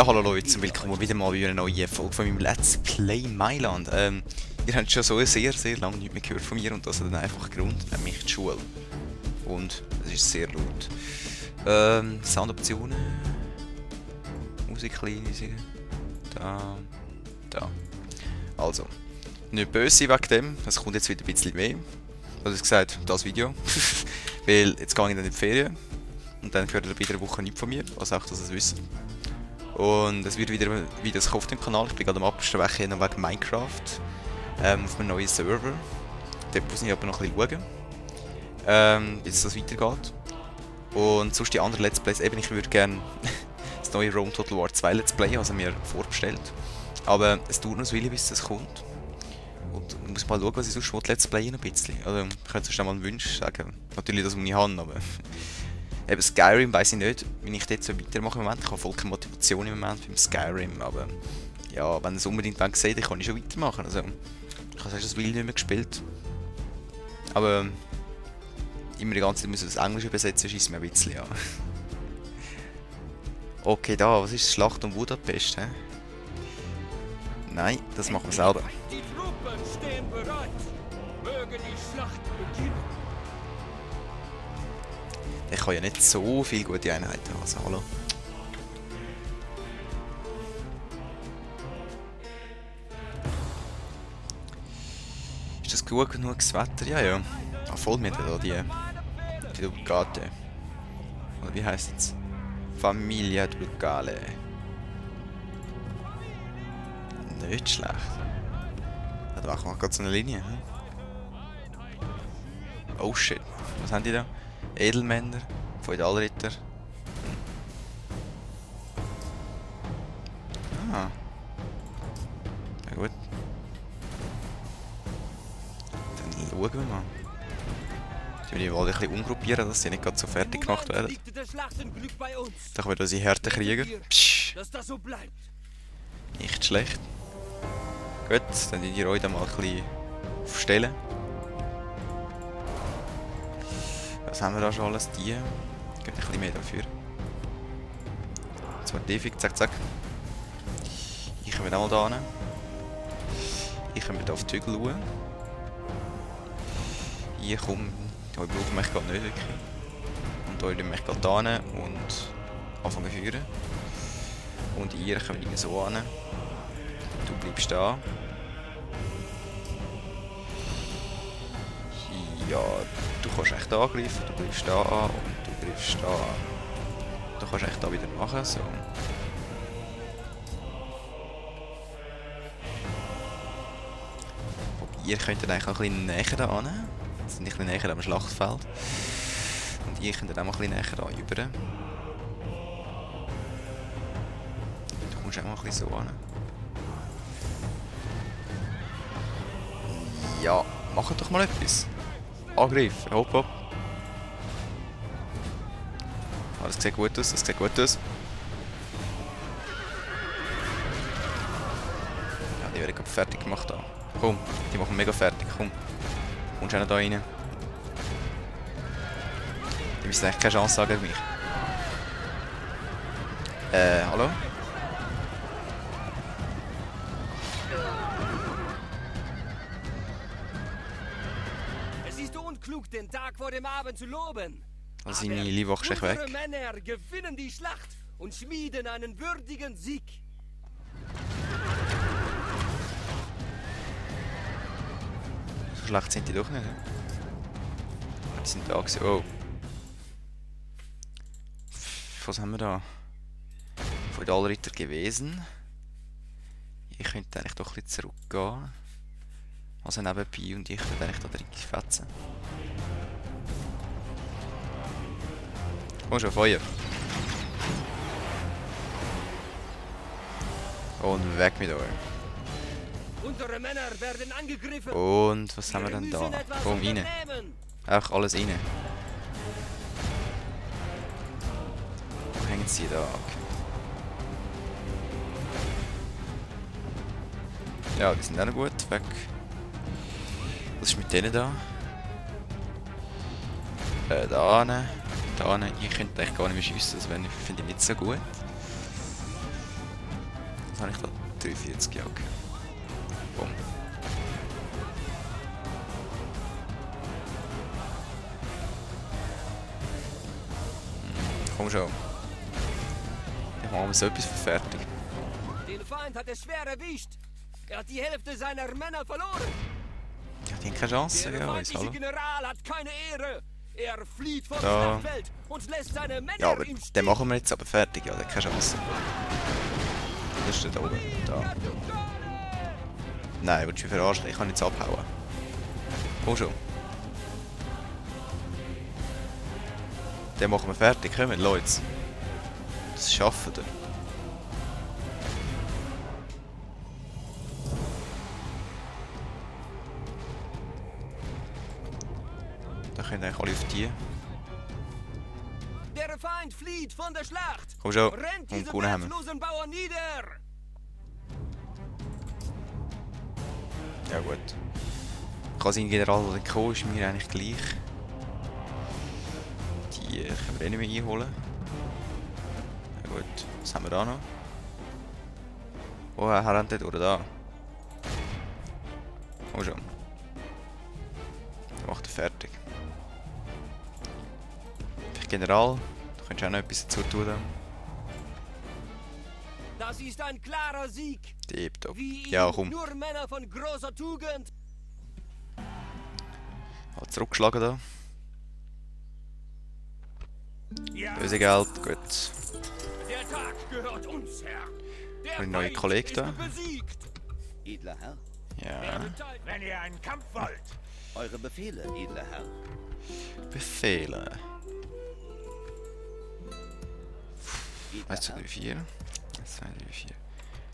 Ja, hallo Leute und willkommen wieder mal bei einer neuen Folge von meinem Let's Play Mailand. Ihr habt schon so sehr lange nichts mehr gehört von mir und das hat einen einfachen Grund, nämlich die Schule. Und es ist sehr laut. Soundoptionen. Musik kleinisieren. Da. Also, nicht böse wegen dem, es kommt jetzt wieder ein bisschen mehr. Also gesagt, das Video. Weil jetzt gehe ich dann in die Ferien. Und dann hört ihr wieder eine Woche nichts von mir, also auch, dass ihr es wisst. Und es wird wieder Videos kommen auf dem Kanal. Ich bin gerade am Abstechen wegen Minecraft. Auf einem neuen Server. Dort muss ich aber noch ein bisschen schauen, wie es weitergeht. Und sonst die anderen Let's Plays. Eben, ich würde gerne das neue Rome Total War 2 Let's Play, also mir vorbestellt. Aber es dauert noch so viel, bis es kommt. Und ich muss mal schauen, was ich sonst Let's Playen ein bisschen. Also, ich könnte sonst mal einen Wunsch sagen. Natürlich das, was ich habe, aber... Eben Skyrim weiss ich nicht, wie ich dort so weitermache im Moment. Ich habe voll keine Motivation im Moment beim Skyrim, aber... Ja, wenn ihr es unbedingt seht, dann kann ich schon weitermachen. Also, ich habe das Will nicht mehr gespielt. Aber... immer die ganze Zeit müssen das Englische übersetzen, schießt mir ein bisschen an. Okay, da, was ist das? Schlacht um Budapest, hä? Nein, das machen wir selber. Die Truppen stehen bereit. Möge die Schlacht beginnen. Ich kann ja nicht so viele gute Einheiten haben, also hallo. Ist das gut genug das Wetter? Ja. Ah, voll mit da die Duplicate. Oder wie heisst es? Familia Duplicale. Nicht schlecht. Ja, da machen wir gerade so eine Linie. Hm? Oh shit. Was haben die da? Edelmänner, Feudalritter. Ah. Na gut. Dann schauen wir mal. Ich will die wohl ein bisschen umgruppieren, dass sie nicht gerade so fertig gemacht werden. Da kommen wir unsere Härtekrieger. Psch. Dass das so bleibt. Nicht schlecht. Gut, dann die euch mal ein bisschen aufstellen. Was haben wir da schon alles? Die. Geht ein bisschen mehr dafür. Zwar Defig, zack. Ich komme auch mal da hin. Ich komme hier auf die Hügel schauen. Hier kommt. Hier brauchen mich gerade nicht wirklich. Und hier nehme ich gerade da hin und anfangen zu führen. Und ihr kommt so hin. Du bleibst da. Ja, du kannst echt angreifen, du bleibst da und du greifst da an. Du kannst echt da wieder machen, so. Ihr könnt eigentlich auch ein bisschen näher da an. Also nicht ein bisschen näher am Schlachtfeld. Und ihr könnt auch mal ein bisschen näher da rüber. Du kommst auch mal ein bisschen so an. Ja, macht doch mal etwas. Angriff, hopp. Ah, das sieht gut aus, Ja, die werden gerade fertig gemacht da. Komm, die machen mega fertig, komm. Kommst du auch noch da rein? Die müssen echt keine Chance haben gegen mich. Hallo? Klug, den Tag vor dem Abend zu loben. Also seine Liebwache ist weg. Unsere Männer gewinnen die Schlacht und schmieden einen würdigen Sieg. So schlecht sind die doch nicht, ne? Die sind da gewesen. Oh. Was haben wir da? Feudalritter gewesen. Ich könnte eigentlich doch ein bisschen zurückgehen. Also nebenbei und ich würde eigentlich da drin fetzen. Komm schon, Feuer! Und weg mit euch! Unsere Männer werden angegriffen. Und was haben wir denn da? Komm rein! Auch alles rein! Wo hängen sie da? Okay. Ja, die sind auch noch gut. Weg! Was ist mit denen da? Da hin. Ich könnte eigentlich gar nicht mehr schiessen, das finde ich nicht so gut. habe ich da 43, ja, okay. Bumm. Komm schon. Ich mache so etwas für fertig. Den Feind hat es schwer erwischt. Er hat die Hälfte seiner Männer verloren. Ja, die haben keine Chance, Der ja, ist feindliche hallo. General hat keine Ehre. Er flieht vom Da. Schlachtfeld und lässt seine Männer Ja, aber im Stich. den machen wir jetzt aber fertig, ja, der hat keine Chance. Das ist der da oben, da. Nein, willst du mich verarschen? Ich kann jetzt abhauen. Komm schon. Den machen wir fertig, kommen, Leute. Das schaffen wir. Da können eigentlich alle auf die. Der Feind flieht von der Schlacht. Komm schon, Rennt und diese gewonnen haben wir. wertlosen Bauern nieder. Ja gut. Kann sein General oder Co. ist mir eigentlich gleich. Die können wir eh nicht mehr einholen. Ja gut, was haben wir da noch? Oh, er rennt dort da. Komm schon. Dann macht er fertig. General, du könntest auch noch etwas dazu tun. Dann. Das ist ein klarer Sieg. Tipptopp. Wie Ja, ihn komm. nur Männer von großer Tugend. Halt zurückgeschlagen da. Ja. Böse Geld, gut. Der Tag gehört uns, Herr. Der Ein neuer Feind Kollege ist da. besiegt. Edler Herr, Ja, Wenn ihr einen Kampf wollt. eure Befehle, edler Herr. Befehle. Edler 1, 2, Herr, 3, 4. 1, 2, 3, 4.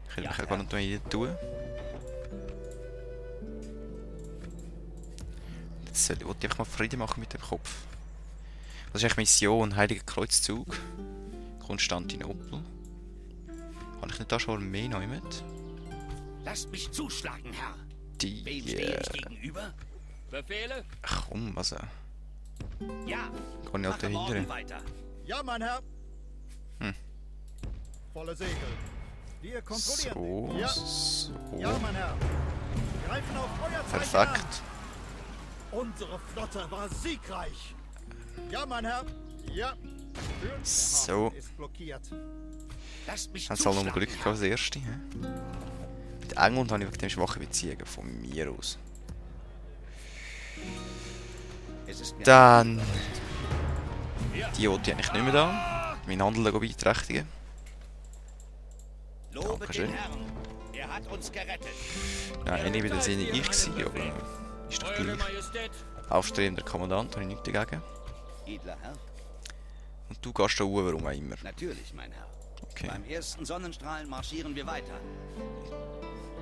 Ich könnte mich auch gar nicht mehr tun. Jetzt wollte ich einfach mal Frieden machen mit dem Kopf. Das ist eigentlich Mission Heiliger Kreuzzug. Konstantinopel. Habe ich nicht da schon mehr neu mit? lasst mich zuschlagen, Herr. Die. Wem stehe ich gegenüber? Befehle? Ach komm, also. Ja, Kann ich auch mache morgen dahinter. weiter. Ja, mein Herr. Hm. Volle Segel. Wir kontrollieren. So, Ja. so. Ja, mein Herr. Greifen auf Feuerzeichen Perfekt. an. Unsere Flotte war siegreich. Ja, mein Herr. Ja. Der So. Hafen ist blockiert. Lasst mich Haben sie halt noch zuschlagen, Glück gehabt, das erste. He? Mit England habe ich wegen dem schwache Beziehungen von mir aus. Es ist mir Dann. Die wollte ich eigentlich nicht mehr da. Meinen Handel da beeinträchtigen. Lobe Dankeschön. den Herrn. Er hat uns gerettet. Nein, nicht wieder Sinne ich gewesen, aber ist doch Eure gleich. Majestät. Aufstrebender Kommandant, habe ich nichts dagegen. Edler Herr, Und du gehst da hoch, warum auch immer. natürlich, mein Herr. Okay. Beim ersten Sonnenstrahlen marschieren wir weiter.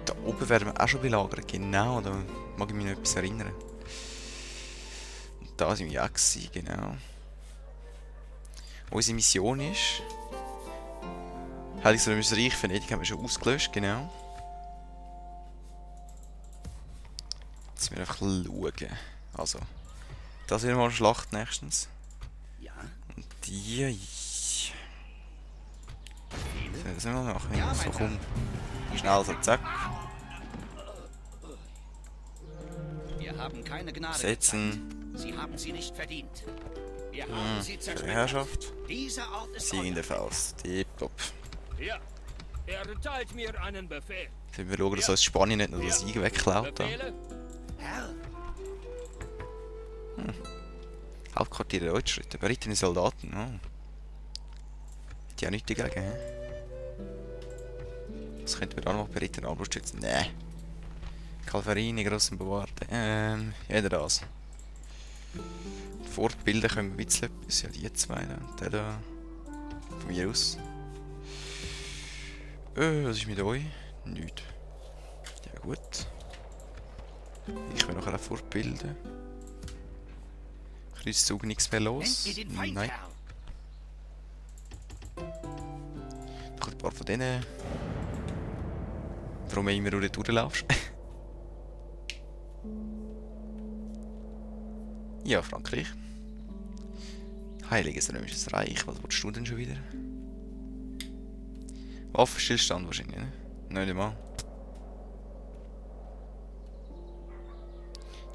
Da oben werden wir auch schon belagert, genau, da mag ich mich noch etwas erinnern. Und da sind wir auch gewesen, genau. Unsere Mission ist... Heiliges Römisches Reich, Venedig haben wir schon ausgelöscht, genau. Jetzt müssen wir einfach schauen. Also, das wird mal eine Schlacht nächstens. Ja, Und die... Befehle? Das müssen wir machen. Ja, So, mein komm. Schnell so, zack. Wir haben keine Gnade Setzen. gezeigt. Sie haben sie nicht verdient. Wir haben sie Für die zerstört. Herrschaft. Dieser Ort ist Siegende euer. Faust. Tipptopp. Ja. Er erteilt mir einen Befehl. Sollen wir schauen, dass uns Spanien nicht noch den Sieg wegklaut? Da. Befehle? Herr, Hauptquartier der Deutschschritte. Berittene Soldaten. Oh. Die haben nichts dagegen. He? Was könnten wir da noch berittene Armbrustschützen? Nee. Kalverini, grossen Bewahrte. Jeder das. Fortbilden können wir ein bisschen etwas. Ja, die zwei da. Und der da. Von mir aus. Was ist mit euch? Nichts. Ja gut. Ich will nachher auch fortbilden. Kreuzzug nichts mehr los. nennt ihr den Feind, Nein. Herr. Ich habe ein paar von denen. Warum immer du dort durchlaufst. Ja, Frankreich. Heiliges Römisches Reich. Was willst du denn schon wieder? Waffenstillstand wahrscheinlich, ne? Nein, nicht mal.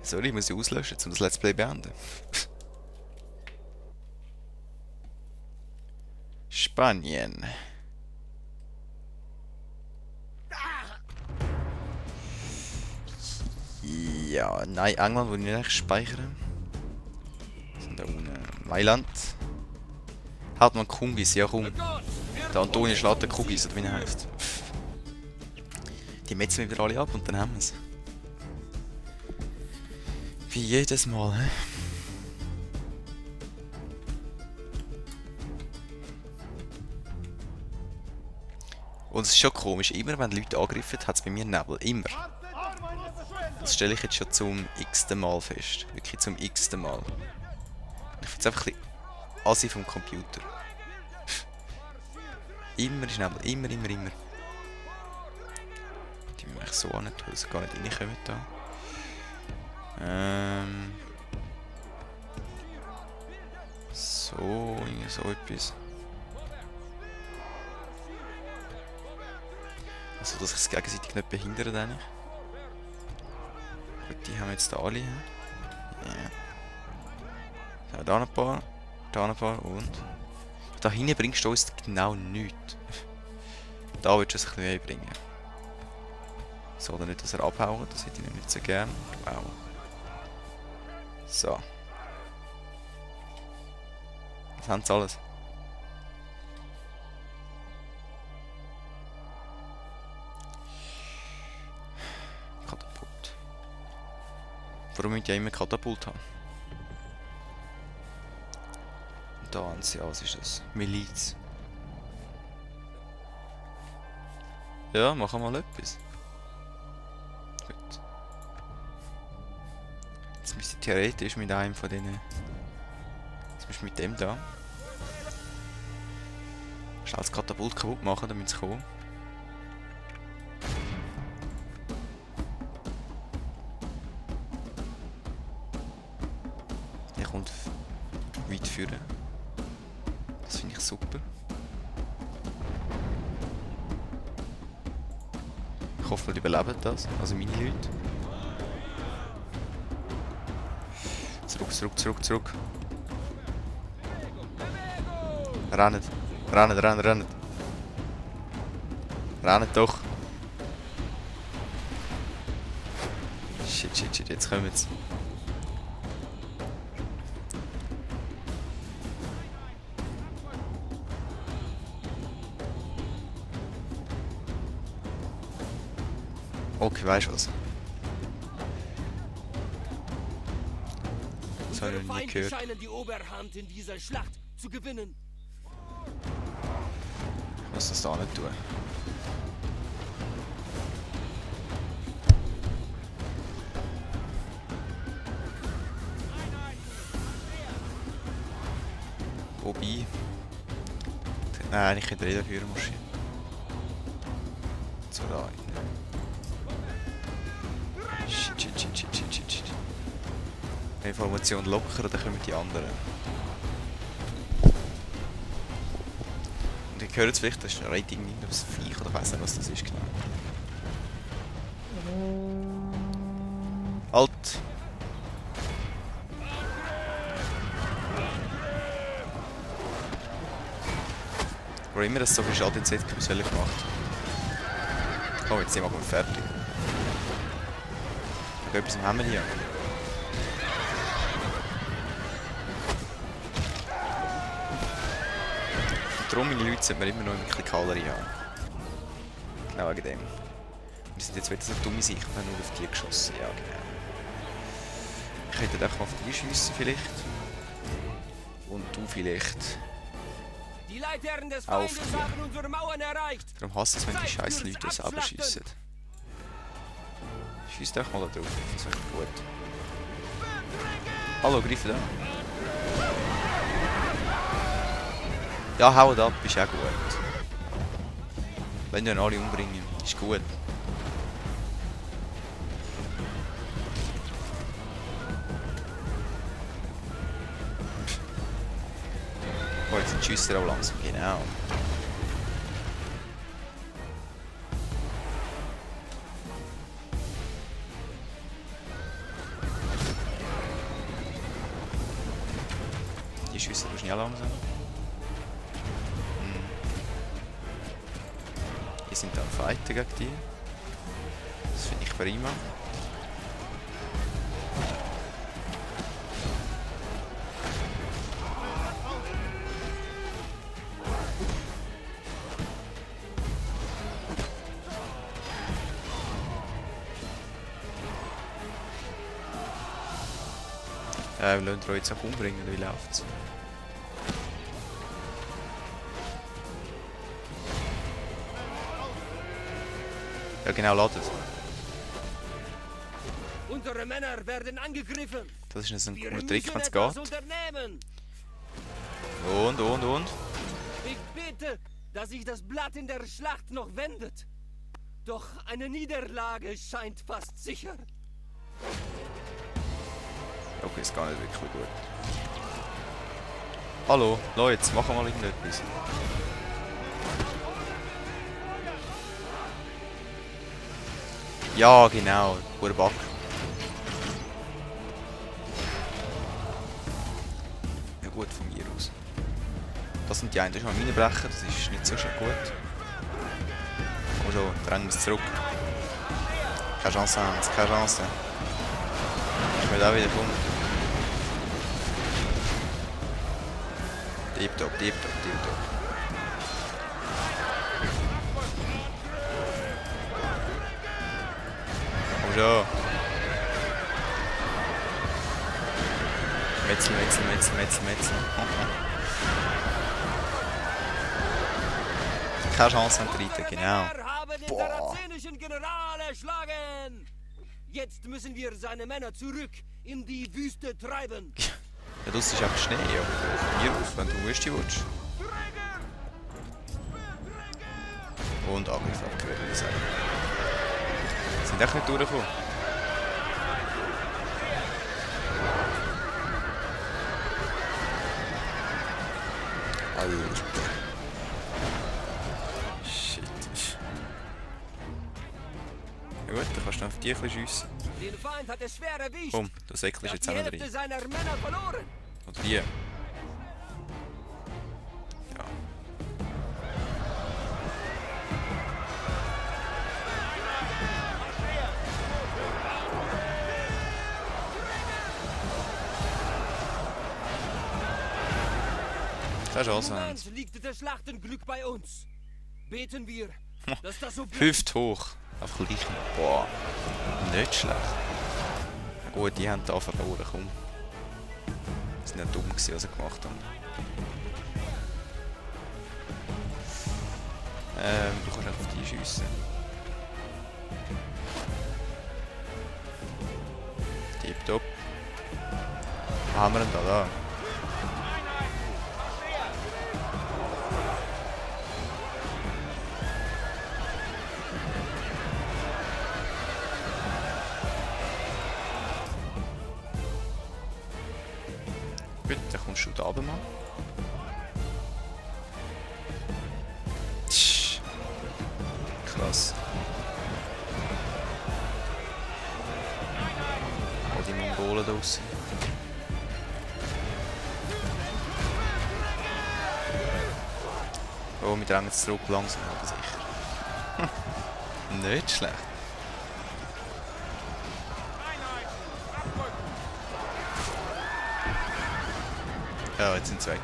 Sorry, ich muss sie auslöschen, um das Let's Play beenden. Spanien. Ja, nein, England, wo ich nicht speichern. Sind da unten. Mailand. Hat man Kungis, ja komm. Der Antonio schlägt den Kugis, oder wie er heisst. Die metzen wir wieder alle ab und dann haben wir es. Wie jedes Mal, hä? Und es ist schon komisch, immer wenn Leute angreifen, hat es bei mir Nebel. Immer. Das stelle ich jetzt schon zum x-ten Mal fest. Wirklich zum x-ten Mal. Ich finde es einfach ein bisschen assi vom Computer. Immer ist Nebel. Immer. Die müssen wir eigentlich so an tun, dass sie gar nicht reinkommen da. So, irgendwie so etwas. Also, dass ich es gegenseitig nicht behindere, denke ich. Gut, die haben wir jetzt da alle. Ja. So, da noch ein paar. Da noch ein paar und... Da hinten bringst du uns genau nichts. Da willst du es ein bisschen mehr bringen. So, dann nicht, dass er abhauen, das hätte ich nicht so gern. Wow. So. Das haben sie alles. Katapult. Warum müsst ihr immer Katapult haben? Und da haben sie, ja, was ist das? Miliz. Ja, machen wir mal etwas. Gut. Jetzt müsste ich theoretisch mit einem von denen... Jetzt müsst ihr mit dem da. Schnell das Katapult kaputt machen, damit es kommt. Der kommt weit führen. Das finde ich super. Ich hoffe, wir überleben das, also meine Leute. Zurück. Rennt. Rennt doch. Shit, jetzt kommen wir. Okay, weißt du was? Das habe ich noch nie Feinde gehört. scheinen die Oberhand in dieser Schlacht zu gewinnen. Ich muss das da nicht tun. Wobei... Nein, ich könnte reden führen, muss ich. So, da. Shit. Information locker, dann kommen die anderen. Und ich höre jetzt vielleicht, das ist ein Rating nicht, ob es ein Viech oder ich weiss nicht, was das ist genau. Halt! Wo immer das so viel Schaden in ZQL gemacht. Oh, jetzt sind wir aber fertig. Etwas haben wir hier. Und darum, meine Leute, sollten wir immer noch ein bisschen Kalorie haben. Genau wegen dem. Wir sind jetzt wieder so dumme Sicht, wir haben nur auf die geschossen. Ja, genau. Ich könnte auch mal auf die schiessen vielleicht. Und du vielleicht. Die Leitherren des Auf Feindes hier. haben unsere Mauern erreicht. Darum hasse ich es, wenn die scheiß Leute selber schiessen. Schießt doch mal da drauf, das wäre gut. Hallo, greif da. Ja, hau ab, ist auch gut. Wenn wir alle umbringen, ist gut. Oh, jetzt sind die Schüsse auch langsam, genau. Schüsse du schnell langsam. Die sind dann Fighter gegen die. Das finde ich prima. Wir lassen ihn jetzt auch umbringen, wie läuft's? Ja genau, ladet. Unsere Männer werden angegriffen. Das ist jetzt ein Wir cooler müssen Trick, wenn es etwas geht. unternehmen. Und. Ich bete, dass sich das Blatt in der Schlacht noch wendet. Doch eine Niederlage scheint fast sicher. Okay, ist gar nicht wirklich gut. Hallo, Leute, machen wir mal irgendetwas. Ja, genau, guter Bug. Ja gut, von mir aus. Das sind die einen, das ist mal Minenbrecher, das ist nicht so schön gut. Komm schon, drängen wir es zurück. Keine Chance, Hans, keine Chance. Ich will auch wieder kommen. Tipptopp. Komm schon. Metzel. Keine Chance an der Reiter, genau. Männer haben den sarazenischen General erschlagen. Jetzt müssen wir seine Männer zurück in die Wüste treiben. Ja, das ist einfach Schnee, aber von mir aus, wenn du Wüste willst. Und Angriff abgewehrt, würde ich sagen. Sind echt nicht durchgekommen. Alter. Shit. Ja gut, dann kannst du auf die ein bisschen schiessen. Den Feind hat es schwer erwischt. Komm, der Säckl ist jetzt auch Die noch Hälfte drin. seiner Männer verloren. Oder die. Ja. Keine Im Chance, Hans. Moment liegt das Schlachtenglück bei uns. Beten wir, dass das so bleibt. Hüft hoch. Auf gleich. Boah. Nicht schlecht. Gut, die haben da verloren, komm. Das war nicht dumm, was sie gemacht haben. Du kannst auf die schiessen. Tipptopp. Haben wir ihn da? Gut, dann kommst du da runter mal. Tsch. Krass. All die Mongolen da draussen. Oh, wir drängen jetzt zurück, langsam aber sicher. Nicht schlecht. Ja, jetzt sind sie weg.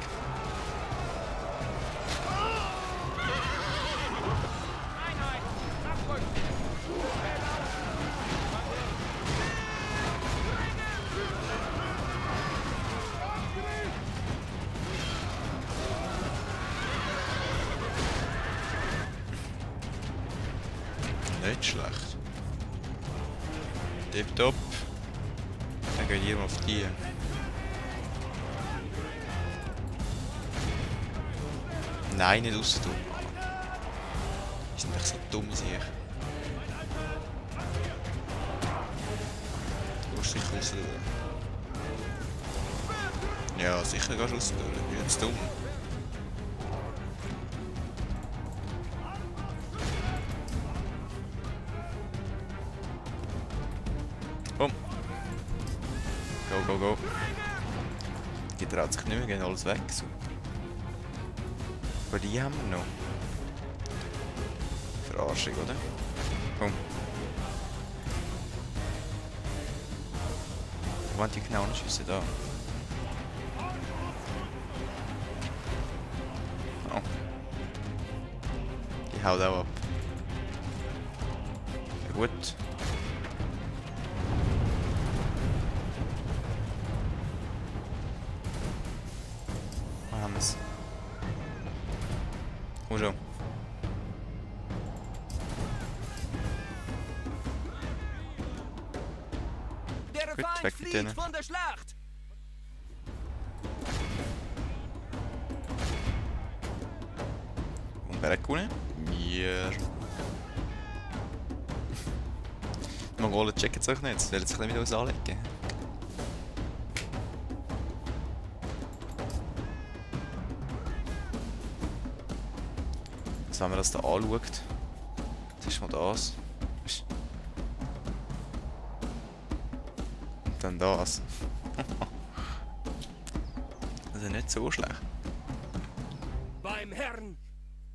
Nicht schlecht. Tipptopp. Dann gehen wir auf die. Nein, nicht raus tun. Die sind echt so dumm sich. Du musst sicher raus tun. Ja, sicher gehst du raus tun. Ich bin jetzt dumm. Komm. Go. Die traut sich nicht mehr, gehen alles weg. So. Aber die haben wir noch. Verarschung, oder? Komm. Wo wollen die genau schiessen? Da. Oh. Die haut auch ab. Ja, gut. Wo haben wir es? Komm schon. Der Gut, Feind weg mit flieht denen. von der Schlacht. Und wer hat gewonnen? Wir. Die Mongolen checken es euch nicht, sie werden sich nicht mit uns anlegen. Also wenn man das da anschaut, das ist mal das. Und dann das. Das ist nicht so schlecht. Beim Herrn.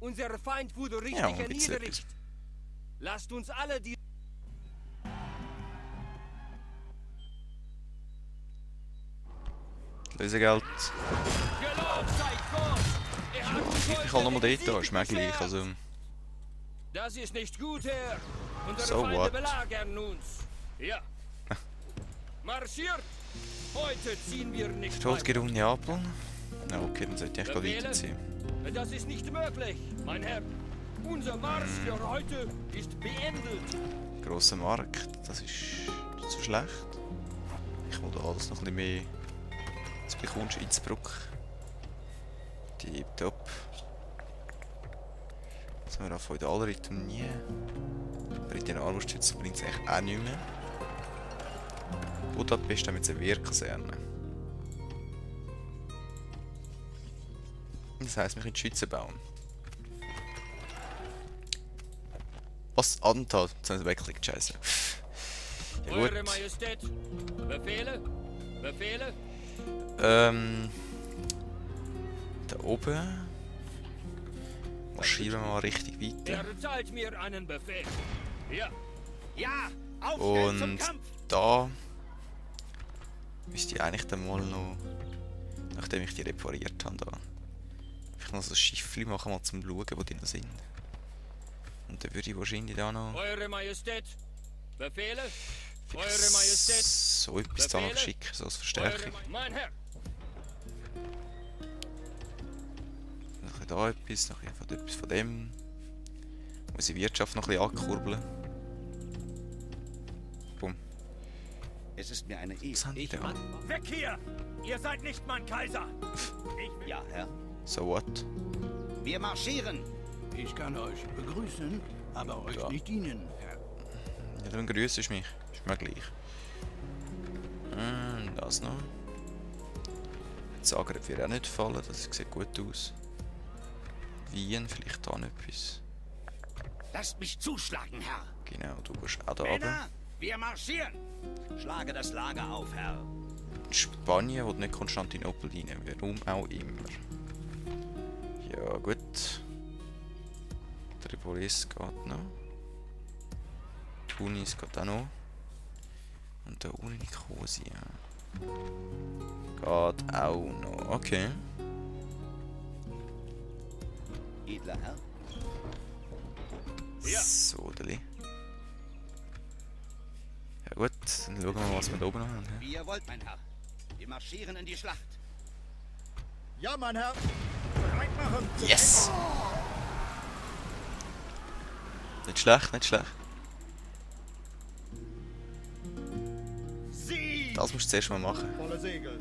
Unser Feind wurde richtig Ja, ein bisschen erniedrigt. Lasst uns alle die... Lösegeld. Gelobt sei Gott! Er hat uns Ich heute kann nochmal den dort, da Sieg ist mir gleich. beschert. Also, Das ist nicht gut, Herr. Unsere So Feinde what? belagern uns. Ja. Marschiert! Heute ziehen wir nicht Stolzgerung Neapel. Na okay, dann sollte ich gerade Befehle? weiterziehen. Das ist nicht möglich, mein Herr. Unser Marsch für heute ist beendet. Grosser Markt, das ist nicht so schlecht. Ich will da alles noch ein bisschen mehr. Jetzt bekommst du Innsbruck. Tipptopp. Jetzt haben wir auf Feudalritum nie. Bei den Armbrustschützen bringt es eigentlich auch nicht mehr. Budapest haben wir jetzt eine Wehrkaserne. Das heisst, wir können Schützen bauen. Was? Attentat? Jetzt haben wir weggeklickt, scheiße. Ja gut. Eure Majestät. Befehle? Befehle? Da oben. Marschieren wir mal richtig weiter. Erteilt mir einen Befehl. Ja. Ja, aufstellen zum Und Kampf! da müsste ich eigentlich dann mal noch, nachdem ich die repariert habe, da vielleicht noch so ein Schiffchen machen, mal zum Schauen, wo die noch sind. Und dann würde ich wahrscheinlich da noch Eure Majestät. Befehle? vielleicht Eure Majestät. so etwas da noch Befehle? schicken, so als Verstärkung. Mein Herr. Noch da etwas, noch etwas von dem. Muss die Wirtschaft noch ein bisschen ankurbeln. Bumm. Es ist mir eine Ehre. Was haben die da? Weg hier! Ihr seid nicht mein Kaiser! Ja, Herr. So what? Wir marschieren! Ich kann euch begrüßen, aber euch Ja. nicht dienen, Herr. Ja, dann grüßt mich. Ist mir gleich. Das noch. Zagreb wird auch nicht fallen, das sieht gut aus. Wien, vielleicht da noch etwas. Lasst mich zuschlagen, Herr! Genau, du gehst auch da runter. Männer, wir marschieren! Schlage das Lager auf, Herr! Spanien will nicht Konstantinopel rein, warum auch immer. Ja, gut. Tripolis geht noch. Tunis geht auch noch. Und da unten Nikosia. Geht auch noch, okay. Edler Herr, Ja. So, Deli. Ja gut, dann schauen wir mal, was wir da oben noch haben. wie ihr wollt, mein Herr. Wir marschieren in die Schlacht. Ja, mein Herr! Bereit machen! Yes! Nicht schlecht, nicht schlecht. Sie! Das musst du zuerst mal machen. Volle Segel!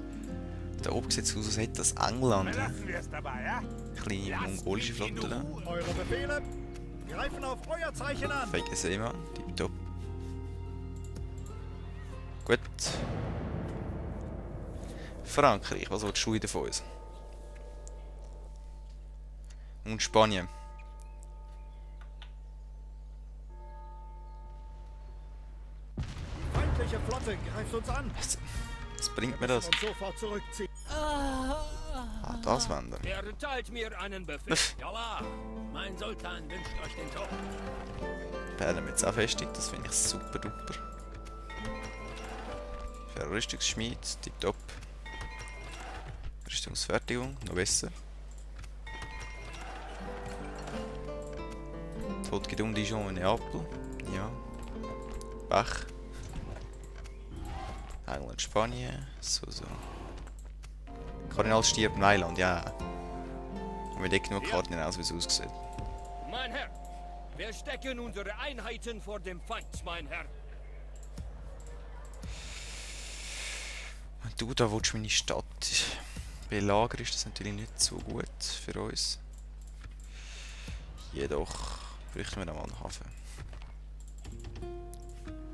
Da oben sieht es aus, als hätte das England Belassen wir es dabei, ja? eine kleine mongolische Flotte da. Eure Befehle? Greifen auf euer Zeichen an! Fake Seemann, tipptopp. Gut. Frankreich, was willst du wieder von uns? Und Spanien. Die feindliche Flotte greift uns an! Was bringt mir das? Und sofort zurückziehen. Ah, das wollen wir. Er teilt mir einen Befehl. Jalla, mein Sultan wünscht euch den Tod. Bären wir jetzt auch festig, das finde ich super duper. Verrüstungsschmied, tipptopp. Rüstungsfertigung, noch besser. Tod geht um Dijon in Neapel. Ja. Bach. England, Spanien. So. Kardinal stirbt in Mailand, ja. Und wir decken nur Kardinal aus, wie es aussieht. Mein Herr, wir stecken unsere Einheiten vor dem Feind, mein Herr. Wenn du da willst, meine Stadt belagern, ist das natürlich nicht so gut für uns. Jedoch bräuchten wir nochmal einen Hafen.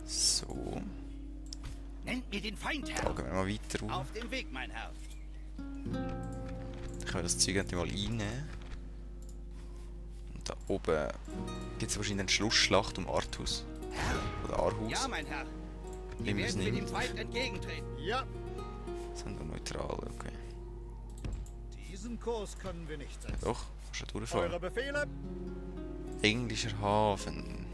So. Nennt mir den Feind, Herr. Da gehen wir mal weiter rauf. Auf dem Weg, mein Herr. Dann können wir das Zeug endlich mal reinnehmen. Und da oben gibt es wahrscheinlich eine Schlussschlacht um Artus. Oder Aarhus. Ja, mein Herr. Wie Wir wir es werden wir dem nehmen. Feind entgegentreten. Ja, Sind wir neutral, okay. diesen Kurs können wir nicht Ja, setzen. doch, kannst du durchfahren. Eure Befehle? Englischer Hafen.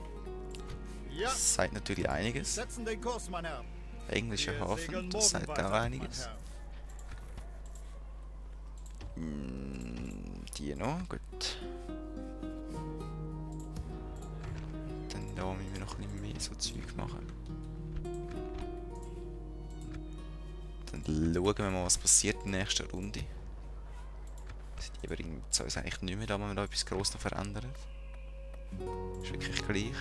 Ja, Das sagt natürlich einiges. setzen den Kurs, mein Herr. Englischer Wir Hafen, segeln das sagt morgen auch weiter, einiges. mein Herr. Die noch, gut. Dann da müssen wir noch ein bisschen mehr so Zeug machen. Dann schauen wir mal, was passiert in der nächsten Runde. Die bringen uns eigentlich nicht mehr, da wenn wir da etwas gross noch verändern. Ist wirklich gleich.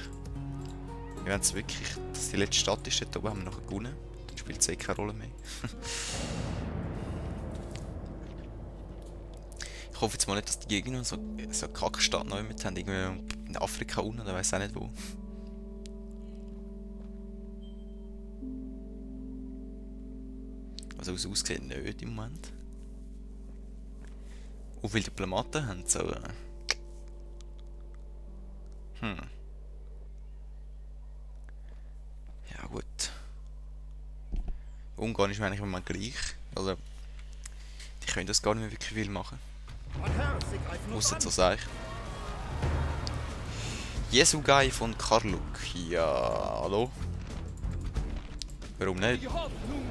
Wir wollen es wirklich, dass die letzte Stadt ist, dort oben haben wir noch gewonnen. Dann spielt es eh keine Rolle mehr. Ich hoffe jetzt mal nicht, dass die Gegner so eine Kackstadt neu mit haben, irgendwie in Afrika unten oder weiss auch nicht wo. Also es aussieht nicht im Moment. Wie viele Diplomaten haben sie? Ja gut. Ungarn ist mir eigentlich immer gleich. Also, die können das gar nicht mehr wirklich viel machen. Mein Herr, Sie greifen uns Ausser an. so sage ich. Jesugai von Karluk. Ja, hallo? Warum nicht? Die Hoffnung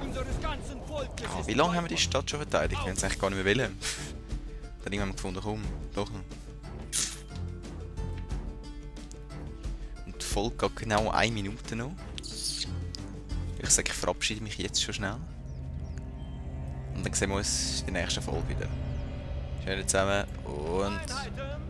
unseres ganzen Volkes Ja, ist wie lange haben wir bei die Stadt schon verteidigt? Wir haben es eigentlich gar nicht mehr wollen. Dann irgendwann gefunden, komm, doch noch. Und die Folge geht genau 1 Minute noch. Ich sage, ich verabschiede mich jetzt schon schnell. Und dann sehen wir uns in der nächsten Folge wieder. Schön zusammen und Einheiten!